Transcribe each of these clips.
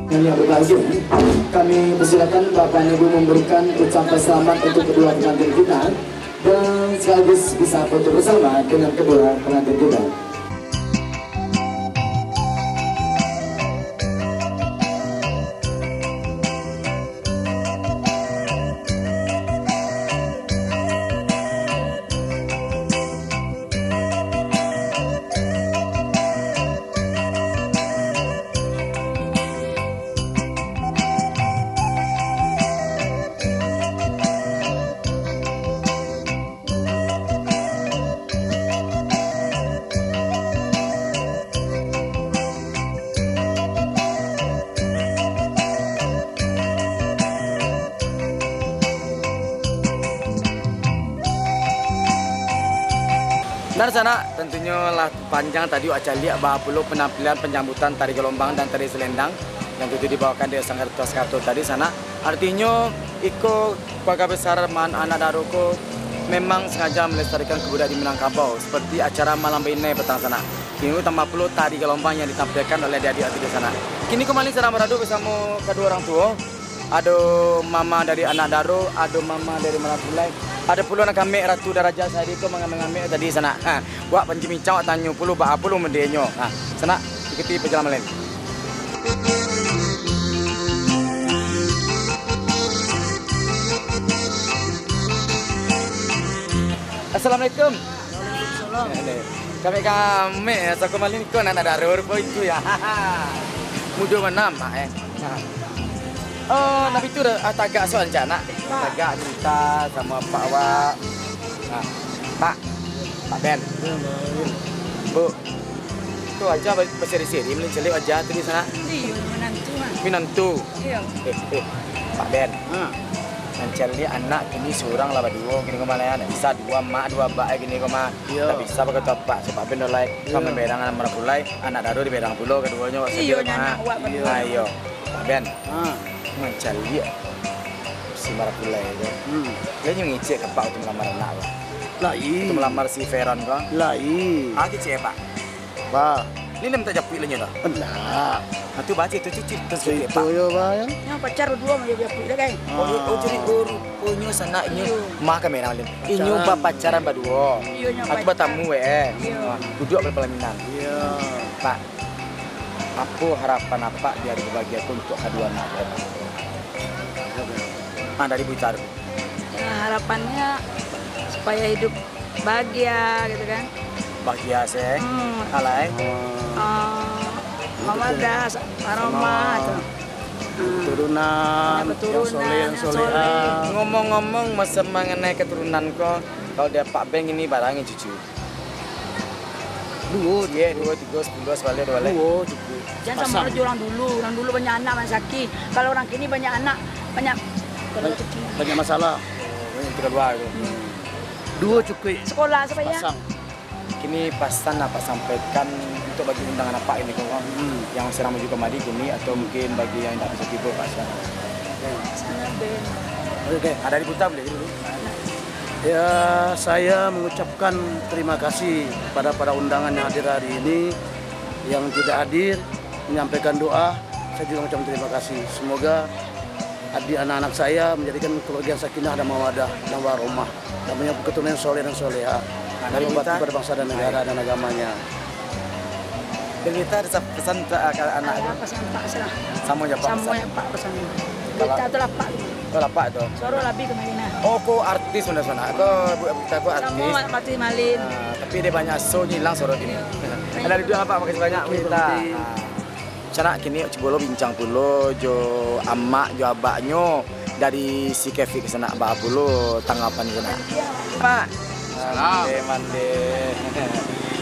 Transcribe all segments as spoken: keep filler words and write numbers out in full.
Yang berbahagia, kami persilakan Bapak dan Ibu memberikan ucapan selamat untuk kedua pengantin kita dan sekaligus bisa foto bersama dengan kedua pengantin kita. Nah, sanak, tentunyo lah panjang tadi wak caliak baa pulo penampilan penyambutan tari galombang dan tari selendang yang tentu dibawakan dek Sanggar Tuas Kato tadi, sanak. Artinyo, iko keluarga besar man anak daro ko memang sengaja melestarikan kebudayaan di Minangkabau, seperti acara malam bainai patang, sanak. Kini tambah pulo tari galombang yang ditampilkan oleh adik-adik tadi, sanak. Kini ko maliang sadang baradu basamo kaduo urang tuo. Ado mama dari anak daro, ado mama dari marapulai, ado pulo nan kamek Ratu Daraja Sari ko mangamek-ngamek tadi, sanak. Ha, wak panci mincang wak tanyo pulo baa pulo mudenyo. Ha, sanak, ikuti pajalanan maliang. Assalamualaikum. Waalaikumsalam. Kamek-kamek, ya, sako maliang ko anak daro rupo itu, ya. Mudo bana, Mak, eh. Nah. Oh, tapi tu dah, ah, tagak soal rancak, nak. Pak. Tagak cerita samo apak awak. Nah. Pak. Pak Ben. Ya, Bang. Bu. Tu aja ba-, baseri-seri, maliang caliak aja tu di sana. Iyo, minantu, Mak. Minantu. Iyo. Eh, eh, Pak Ben. Ha. Nan caliak anak kini surang lah baduo kini ko mah, ndak bisa duo mak, duo abak kini ko mah. Iyo. Ndak bisa bakato apak, sabab Pak Ben dah lai, iyo, ka mamberang anak marapulai, anak daro diberang pulo kaduonyo, iyo, sajo nyo mah. Anak awak baduo. Ha, iyo. Pak Ben. Ha. Nan caliak si marapulai tu. Hmm. Dia nyo ngicek ka apak waktu malamar anak tu. Lai. Waktu malamar si Feron ko. Lai. Ah, kicek, Pak. Ba. Ni lah mintak japuik lah nyo dah. Ndak. Ah, tu baca tu, tu cerita sikit, Pak. Cerita yo, ba, yo. Nyo pacar baduo mah japuik lah, kan? Oh, oh, jadi, oh, ruponyo sanak nyo. Iyo. Mah kamera, Lin. Inyo pacaran. Bapacaran baduo. Iyo, nyo pacaran. Aku batamu, weh. Iyo. Ah, duduak balaminan. Iyo. Pak, apo harapan apak di hari bahagia ko untuak kaduo anak ko? Ah, dari Bu Ita dulu. Ya, harapannya supaya hidup bahagia gitu kan. Bahagia sih. Hmm. Alai. Eh, mawadah, warahmah tu. Keturunan, keturunan yang soleh, yang solehah. Ngomong-ngomong, masa mengenai keturunan ko, kalau di apak Ben ini barang yang cucu. Duo, duo, tigo, sepuluah, sabaleh, duo baleh. Duo cukuik. Jangan sama aja orang dulu. Orang dulu banyak anak, banyak saki. Kalau orang kini banyak anak, banyak, banyak masalah. Oh, yang kedua tu. Hmm. Duo cukuik. Sekolah siapa ya? Sepasang. Kini pasan apak sampaikan untuk bagi undangan apak ini, kawan. Hmm. Yang sadang menuju kamari kini atau mungkin bagi yang indak bisa tibo, Pak, silakan. Oke. Ada diputar boleh dulu. Ya, saya mengucapkan terima kasih kepada para undangan yang hadir hari ini. Yang tidak hadir, menyampaikan doa, saya juga mengucapkan terima kasih. Semoga adik anak-anak saya menjadikan keluarga yang sakinah dan mawadah dan warahmah, dan punya keturunan yang soleh dan solehah, dan berbakti pada bangsa dan negara dan agamanya. Dari kita ada pesan untuk anak-anak tu? Pesan Pak salah. Sama je, Pak, pesan. Kita tu lapak tu. Oh, lapak tu. Suaro labi ka malin lah. Oh, ko artis mana sana? Ko buek kita ko artis. Sama mati malin. Ah, tapi dia banyak show ni hilang suaro kini. Ada duduk apa? Makasih banyak kita. Sanak kini cubo lo bincang pulo jo amak jo abaknyo dari si Kevin ka sanak, baa pulo tanggapan sanak. Pak. Salam. Mande, mande.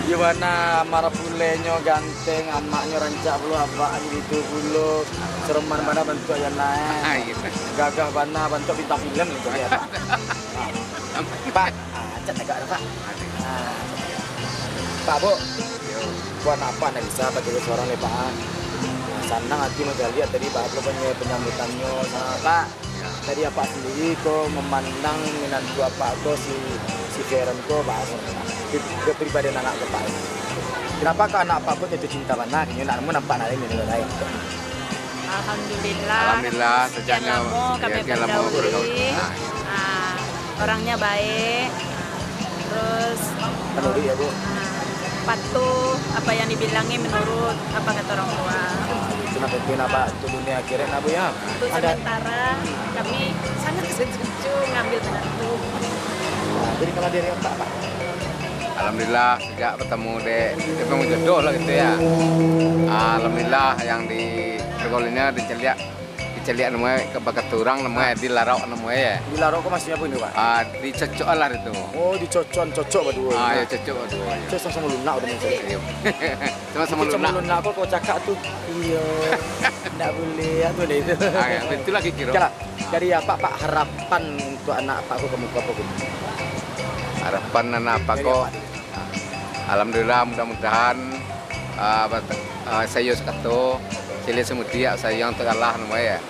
Gimana marapulenyo ganteng, amaknyo rancak pulo, abaknyo itu pulo. Sereman bana bantuak yo, nak, eh. Ah, iyo, Pak. Gagah bana bantuak bintang filem ni, Pak. Pak, ah, cat tagak dah, Pak. Ah, Pak, Bu. Yo. Buat apa ndak bisa bagi suara ni, Pak? Ah, sanang hati mancaliak tadi, Pak, apa punya penyambutannya, sama Pak. Dari apak sendiri ko memandang minantu apak ko si, si Karen ko baa, kepribadian anak ko, Pak? Kenapa ko anak apak ko jatuh cinta bana, inyo ndak nemu nampak nak lain dari lain? Alhamdulillah. Alhamdulillah, sekian lamo kami bergaul. Ah, orangnya baik. Terus, patuh, apa yang dibilangi menurut apa kata orang tua. Ah, itu nak penting nak, Pak, untuk dunia akhirat nak, Bu, ya. Untuk sementara, kami sangat setuju ngambil menantu. Nah, jadi kalau dari Pak, Pak? Alhamdulillah, sejak bertemu dek, dia memang jodoh lah gitu ya. Alhamdulillah, yang di pergaulannya diceliak, diceliak namanya ke bakat orang namanya di Larok namanya ya. Di Larok ko maksudnya apa ini, Pak? Ah, dicocok lah itu. Oh, dicocok, cocok berdua. Ah, ya, cocok berdua. Ya. Cocok sama lunak udah macam. Iya. Sama-sama lunak. Sama lunak apa kau cakap tu? Iya. Ndak boleh, apa dah itu? Ah, ya, itulah kira-kira. Oke lah. Dari apa, Pak, harapan untuk anak Apak ko, kamu ko apa ko? Harapan anak Apak ko, alhamdulillah, mudah-mudahan, ah, bat-, ah, sayo sakato, siliah samudiak, sayang tagalah namo ya.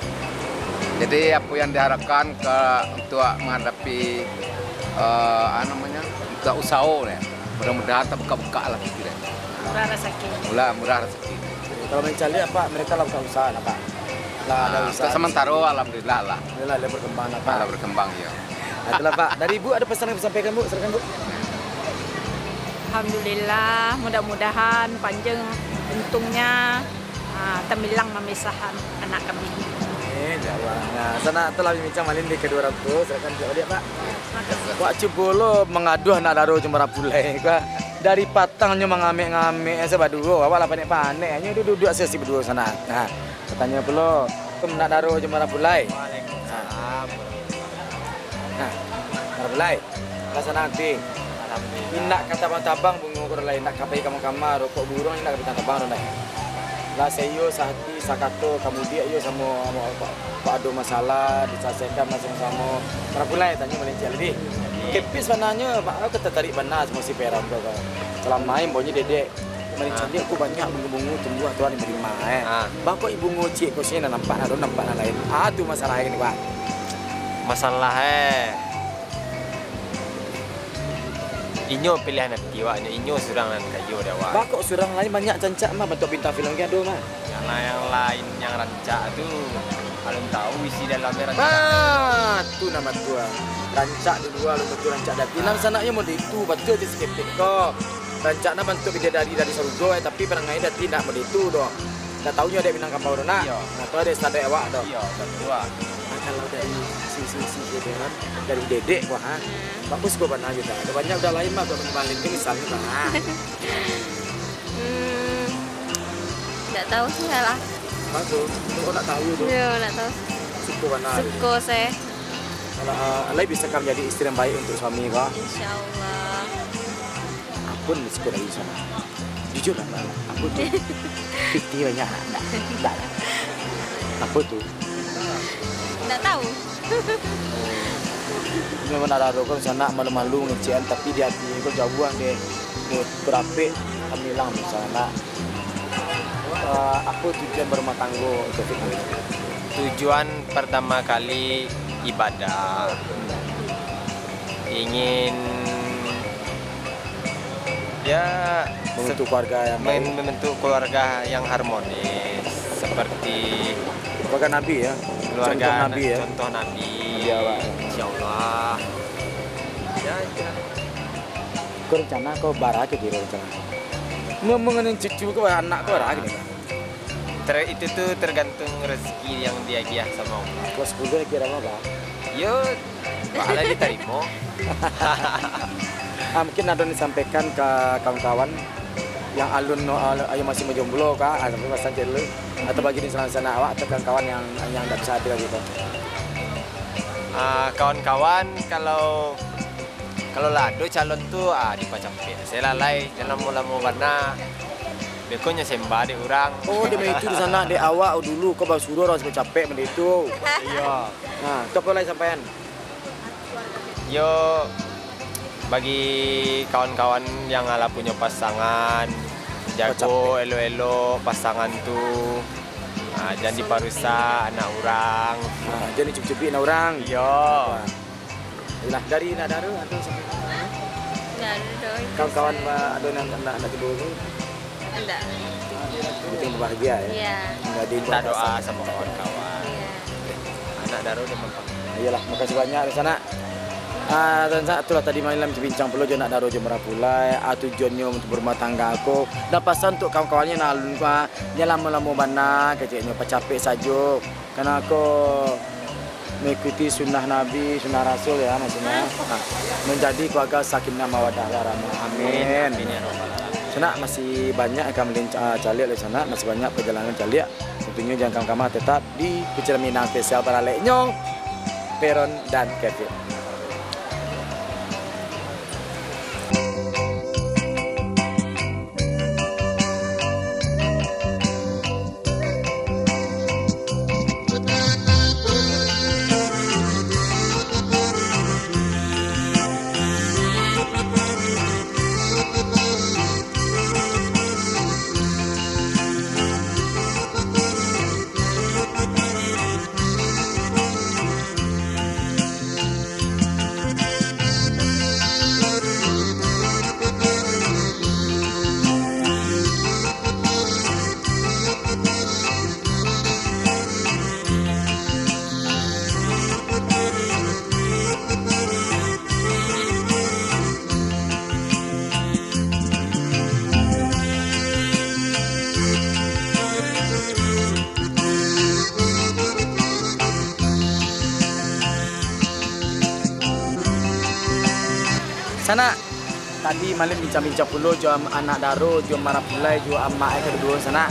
Jadi, apa yang diharapkan ke, untuk menghadapi, eh, apa namanya, untuk usaho ni, mudah-mudahan terbuka-buka lah gitu deh. Murah rezeki. Murah, murah rezeki. Kalau mencari apa, mereka lah buka usaha lah, Pak. Lah ada usaha. Untuk sementara, alhamdulillah lah. Alhamdulillah, lah berkembang lah, Pak. Lah berkembang, iya. Nah, itulah, Pak. Dari Ibu ada pesan yang disampaikan, Bu? Silakan, Bu. Alhamdulillah, mudah-mudahan panjang untungnya, ah, tembilang memisahkan anak kami. Eh, jauh. Nah, sana telah bincang malin di kedua orang tu. Silakan jawab dia, Pak. Makasih. Wak cubo lo mangaduah anak daro jo marapulai, Pak. Dari patangnyo mangamek-ngamek asa baduo, awak lah panek-panek, hanyo duduak-duduak asa si baduo sana. Nah, katanyo pulo, "Assalamualaikum, nak daro jo marapulai." Waalaikumsalam. Nah, marapulai, lah sanang ati. Alhamdulillah. Indak ka tabang-tabang bungo ko lai, indak ka pai kama-kama, rokok buruang indak ka tabang-tabang lai. Lah saiyo sahati sakato, ka mudiak iyo samo, samo, Pak. Kok ado masalah, disalasaikan lah samo-samo. Marapulai, tanyo malincik lai. Kepis bananyo, Pak, aku tatarik bana samo si Peron tu, Pak. Salama imbonyo dedek. Malincik, ah, aku banyak bungo-bungo tumbuah tuan di rumah, eh. Ah. Bako bungo ciek ko sini nampak, ado nampak nan lain. Ah, tu masalah ini, Pak. Masalah, eh. Inyo pilihan ati awaknyo, inyo surang nan kayo dek awak. Bako surang lain banyak rancak mah, bantuak bintang film ge ado mah. Yang lain, yang lain, yang rancak tu, alun tahu isi dalamnyo rancak. Ah, tu namo tu ah. Rancak di lua, alun tantu rancak di ati. Nan sanaknyo model itu, batua tu si Kepit ko. Rancak nan bantuak bidadari dari sarugo, eh, tapi parangai di ati indak model itu doh. Ndak tahu nyo dek Minangkabau tu, nak. Iyo. Nah, tu dek standar awak tu. Iyo, batua. Nah, kalau dari sisi-sisi dia kan, dari dedek wah, ha. Hmm. Bagus kok bana gitu. Ada banyak udah lain mah, kalau dibandingkan misalnya, nah. Hmm, nggak tahu sih lah. Bagus. Kok ndak tahu tu? Iyo, ndak tahu. Suko bana. Suko sih. Kalau, ah, alai bisa kan jadi istri yang baik untuk suami kau? Insya Allah. Ampun, syukur lagi sana. Jujur lah, Mbak. Apa tu? Piti banyak. Ndak, ndak. Apa tu? Ndak tahu. Memang nak raro kan sanak malu-malu ngecekan, tapi di hati ko jauah deh. Deh, berapik kami hilang misalnya. Eh, apa tujuan berumah tangga untuk kita? Tujuan pertama kali ibadah. Ingin, ya, membentuk keluarga yang baik. Membentuk keluarga yang harmonis, seperti keluarga Nabi, ya? Keluarga Nabi, ya? Contoh Nabi. Nabi awak. Insya Allah. Ya, itu. Kau rencana kau bara ke kira rencana? Mau mengenai cucu kau, anak kau bara ke? Ter-, itu tu tergantung rezeki yang diagiah sama Allah. Kelas sepuluh kira berapa? Yo, pahala ditarimo. Ah, mungkin ada yang disampaikan ke kawan-kawan yang alun, ah, yang masih menjomblo kah? Ah, sampai pesan cek dulu. Atau bagi di sana-sana awak atau kawan-kawan yang, yang tak bisa hadir gitu. Ah, kawan-kawan, kalau, kalau lah ado calon tu, ah, dipacapek. Saya lalai, jangan lamo-lamo bana. Beko nyo sembah dek urang. Oh, dia main itu di sana, dek awak dulu, kau basuruh orang capek benda itu. Iyo. Nah, tu apa lai sampaian? Yo, bagi kawan-kawan yang alah punyo pasangan, jago elok-elok pasangan tu. Ah, jangan diparusak anak urang. Ah, jangan dicubik-cubik anak urang. Iyo. Wah. Yalah, dari nak daro atau sampai mana? Ndak ado doh. Kawan-kawan, Mbak, ado nak, nak, nak tibo tu? Ndak. Yang penting bahagia, ya. Iya. Minta doa sama kawan-kawan. Iya. Anak daro dan mamak. Iyolah, makasih banyak, Sanak. Ah, dan Sanak, itulah tadi malam bincang pulo jo anak daro jo marapulai, ah, tujuannyo untuk barumah tangga ko. Dan pasan untuk kawan-kawannyo nan alun ko, ah, jan lamo-lamo bana, keceknyo pacapek sajo. Karano ko mengikuti sunnah Nabi, sunnah Rasul, ya, maksudnya. Ah, menjadi keluarga sakinah mawaddah warahmah. Amin. Amin, ya rabbal alamin. Sanak, masih banyak yang kami caliak, Sanak, masih banyak perjalanan caliak. Tentunyo jan kamah-kamah, tetap di Kucing Minang spesial baraleknyo Peron dan Kevin. Sanak, tadi malam bincang-bincang pulo jo am-, anak daro, jo marapulai, jo amak e kaduo, Sanak.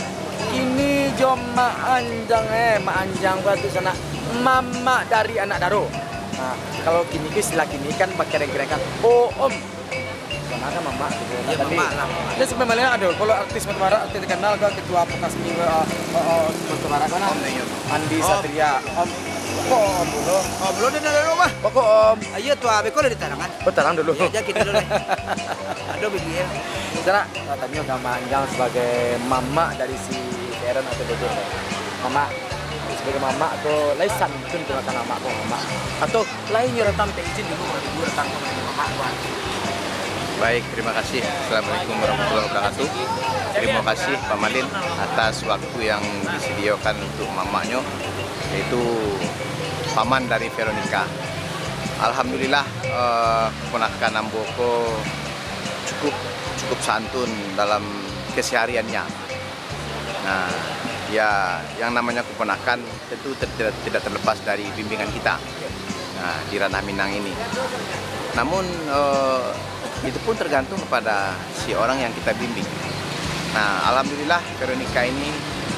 Kini jo mak anjang, eh, mak anjang ko tu, Sanak. Mamak dari anak daro. Nah, kalau kini ko istilah kini kan bakereng-kereng kan. Oh, om. Sama kan mamak gitu. Iya, tadi mamak lah. Ya, sebenarnya ada. Kalau artis Batu Bara, artis terkenal kan, ketua Pokasmi, eh, eh, eh, Batu Bara kan? Om, iya. Andi Satria. Om. Kok om dulu? Om dulu, dia nak dulu, Bah. Kok, kok om? Ah, iya, tu, ah, beko lah di tarangan. Oh, tarang dulu. Iya, jadi dulu lah. Aduh, bini, ya. Sanak, katanyo ka Mak Anjang sebagai mamak dari si Aaron atau Dede. Mamak, sebagai mamak tu, lai santun tu kata mamak tu, mamak. Atau lai nyo datang minta izin dulu, baru dulu datang ka mamak tu. Baik, terima kasih. Assalamualaikum warahmatullahi wabarakatuh. Terima kasih, Pak Malin, atas waktu yang disediakan untuk mamaknyo, yaitu paman dari Veronica. Alhamdulillah, eh, keponakan ambo ko cukup, cukup santun dalam kesehariannya. Nah, ya, yang namanya keponakan tentu ter-, tidak, tidak terlepas dari bimbingan kita, nah, di ranah Minang ini. Namun, eh, itu pun tergantung kepada si orang yang kita bimbing. Nah, alhamdulillah, Veronica ini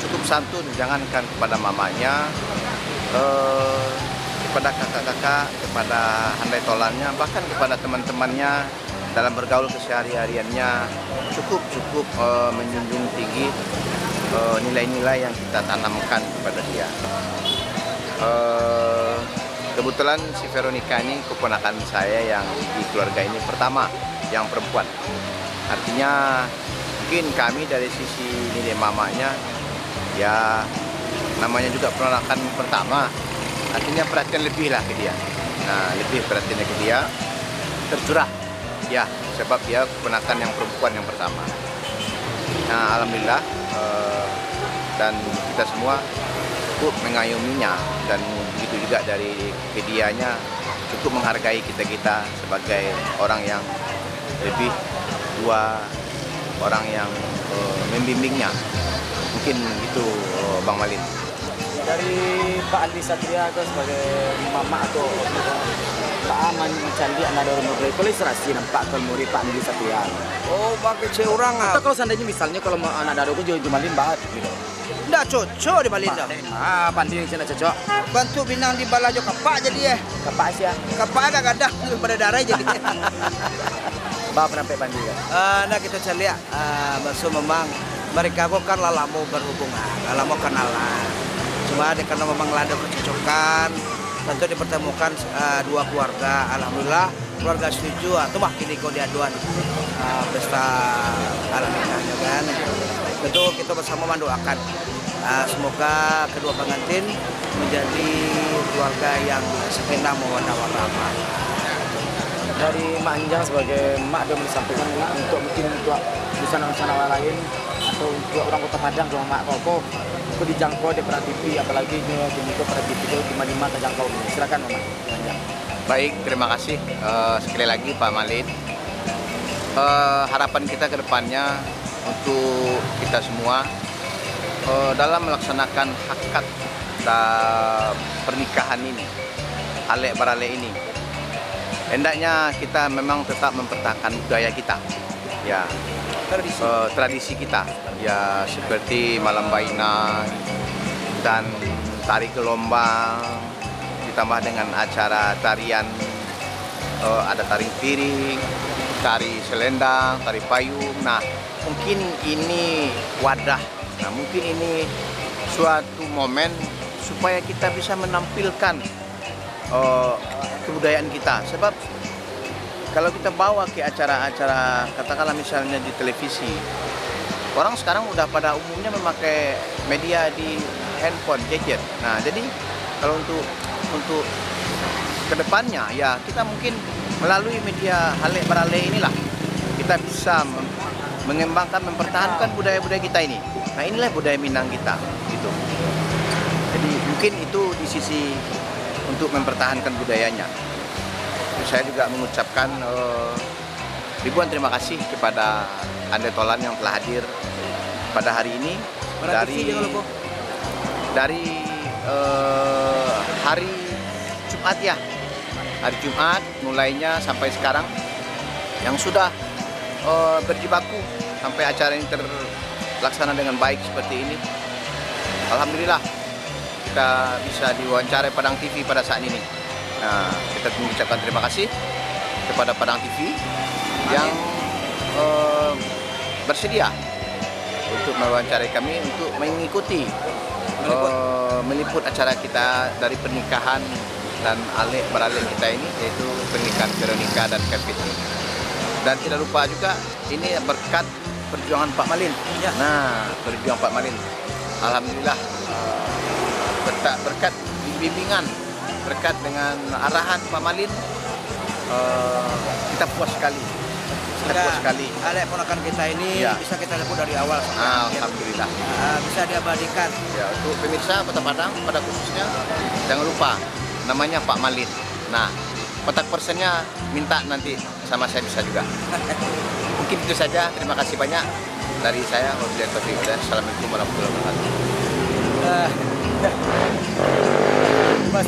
cukup santun, jangankan kepada mamanya, eh, kepada kakak-kakak, kepada handai tolannya, bahkan kepada teman-temannya dalam bergaul kesehari-hariannya cukup, cukup, eh, menjunjung tinggi, eh, nilai-nilai yang kita tanamkan kepada dia. Eh, kebetulan si Veronica ini keponakan saya yang di keluarga ini pertama, yang perempuan. Artinya, mungkin kami dari sisi niniak mamaknya, ya, namanya juga ponakan pertama, artinya perhatian lebih lah ke dia. Nah, lebih perhatiannya ke dia, tercurah. Ya, sebab dia keponakan yang perempuan yang pertama. Nah, alhamdulillah, eh, dan kita semua cukup mengayominya, dan begitu juga dari medianya cukup menghargai kita-kita sebagai orang yang lebih tua, orang yang, eh, membimbingnya. Mungkin itu, eh, Bang Malin. Dari Pak Andi Satria ko sebagai mamak atau Pak Aman mancaliak anak daro mudo, ko lai sarasi nampak ka murid Pak Andi Satria. Oh, bakecek urang, ah. Atau kalau seandainya misalnya kalau ma-, anak daro ko jo, jo Malin, bah, gitu. Ndak cocok di Malin, dah. Ah, Pak Andi yang cina cocok. Bantuak pinang dibalah jo kapak jadi, eh. Kapak sia? Kapak agak gadang daripada darai jadi. Bah, penampak Pak Andi, kan? Ah, ndak, kito caliak. Ah, maksud memang mereka ko kan lah lamo berhubungan, lah lamo kenalan. Cuma dek karena memang lah ada kecocokan, tentu dipertemukan, ah, dua keluarga. Alhamdulillah, keluarga setuju, ah, tu mah kini ko diaduan, ah, pesta akad nikahnya kan. Tentu kita bersama mendoakan, ah, semoga kedua pengantin menjadi keluarga yang sakinah mawaddah warahmah. Dari Mak Anjang sabagai mak, ado mau disampaikan, Mak, untuk mungkin untuk dunsanak-dunsanak urang lain atau untuk urang Kota Padang, kalau Mak koko, koko dijangkau dek Padang T V, apalagi nyo kini ko Padang T V tu di ma-ma tajangkau. Silakan, Mak Anjang. Baik, terima kasih, eh, sekali lagi, Pak Malin. Eh, harapan kita ke depannya untuk kita semua, eh, dalam melaksanakan akad da-, pernikahan ini, alek baralek ini, hendaknya kita memang tetap mempertahankan budaya kita, ya. Tradisi. Eh, tradisi kita, ya, seperti malam bainai dan tari gelombang, ditambah dengan acara tarian, eh, ada tari piring, tari selendang, tari payung. Nah, mungkin ini wadah, nah, mungkin ini suatu momen supaya kita bisa menampilkan, eh, kebudayaan kita. Sebab kalau kita bawa ke acara-acara, katakanlah misalnya di televisi, orang sekarang udah pada umumnya memakai media di handphone, gadget. Nah, jadi kalau untuk, untuk kedepannya, ya, kita mungkin melalui media alek baralek inilah kita bisa mem-, mengembangkan, mempertahankan budaya-budaya kita ini. Nah, inilah budaya Minang kita, gitu. Jadi, mungkin itu di sisi untuk mempertahankan budayanya. Saya juga mengucapkan, eh, ribuan terima kasih kepada Ande Tolan yang telah hadir pada hari ini. Barang dari, T V jangan lupa. Dari, eh, hari Jumat, ya. Hari Jumat mulainya sampai sekarang, yang sudah, eh, berjibaku sampai acara ini terlaksana dengan baik seperti ini. Alhamdulillah, kita bisa diwawancarai Padang T V pada saat ini. Nah, kita mengucapkan terima kasih kepada Padang T V yang, eh, bersedia untuk mewawancarai kami untuk mengikuti, meliput, eh, meliput acara kita dari pernikahan dan alek baralek kita ini, yaitu pernikahan Veronica dan Kevin. Dan tidak lupa juga, ini berkat perjuangan Pak Malin. Ya. Nah, perjuangan Pak Malin. Alhamdulillah, eh, berkat, berkat bimbingan, berkat dengan arahan Pak Malin, eh, kita puas sekali. Kita puas sekali. Alek ponakan kita ini, ya, bisa kita liput dari awal sampai akhir. Alhamdulillah. Ah, bisa diabadikan. Ya, untuk pemirsa Kota Padang pada khususnya, jangan lupa, namanya Pak Malin. Nah, kontak personnya minta nanti sama saya bisa juga. Mungkin itu saja. Terima kasih banyak dari saya. Wabillahi taufiq wal hidayah. Assalamualaikum warahmatullahi wabarakatuh. Ah, Mas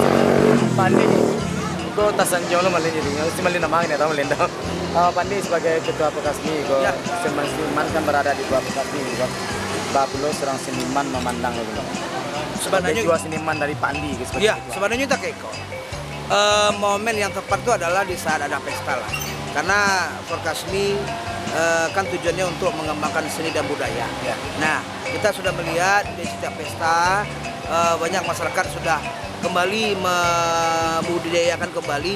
Pandi, ko tasanjuang lo Malin jadi. Si Malin nama ni, tahu Malin tahu. Ah, Pandi sebagai ketua Perkasmi, ko, ya, seniman, seniman kan berada di ketua Perkasmi, ko. Bapulo seorang seniman memandang lo. Sebagai, sebenarnya, jua seniman dari Pandi, ko, sebagai, ya, ketua. Sebenarnya tak kayak ko. Eh, momen yang tepat tu adalah di saat ada pesta lah. Karena Forkasmi, eh, kan tujuannya untuk mengembangkan seni dan budaya. Ya. Nah, kita sudah melihat di setiap pesta, eh, banyak masyarakat sudah kembali membudidayakan kembali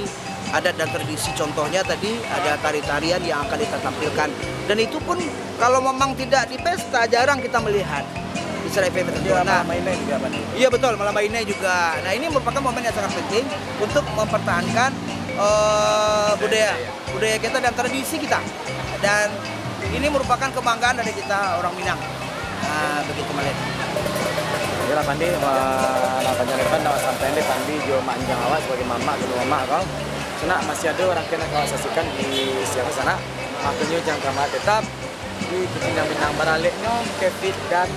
adat dan tradisi. Contohnya tadi ada tari-tarian yang akan kita tampilkan. Dan itu pun kalau memang tidak di pesta, jarang kita melihat di Serai F M tertentu. Iya, nah, malam mainnya juga, Pak. Iya, betul, malam mainnya juga. Nah, ini merupakan momen yang sangat penting untuk mempertahankan, eh, budaya, budaya kita dan tradisi kita. Dan ini merupakan kebanggaan dari kita orang Minang. Nah, begitu, Malin. Iyolah, Pandi, ma-, nah, panjang lebar nak sampai ni, Pandi jo Mak Anjang awak sebagai mamak, dulu mamak kau. Sanak masih ada orang kena kau saksikan di siang sana. Makanya jangan kama tetap di Kecil Minang baraleknyo, Kevin dan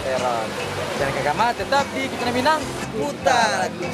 Aaron. Dan kagama tetap di Kecil Minang, putar lagu.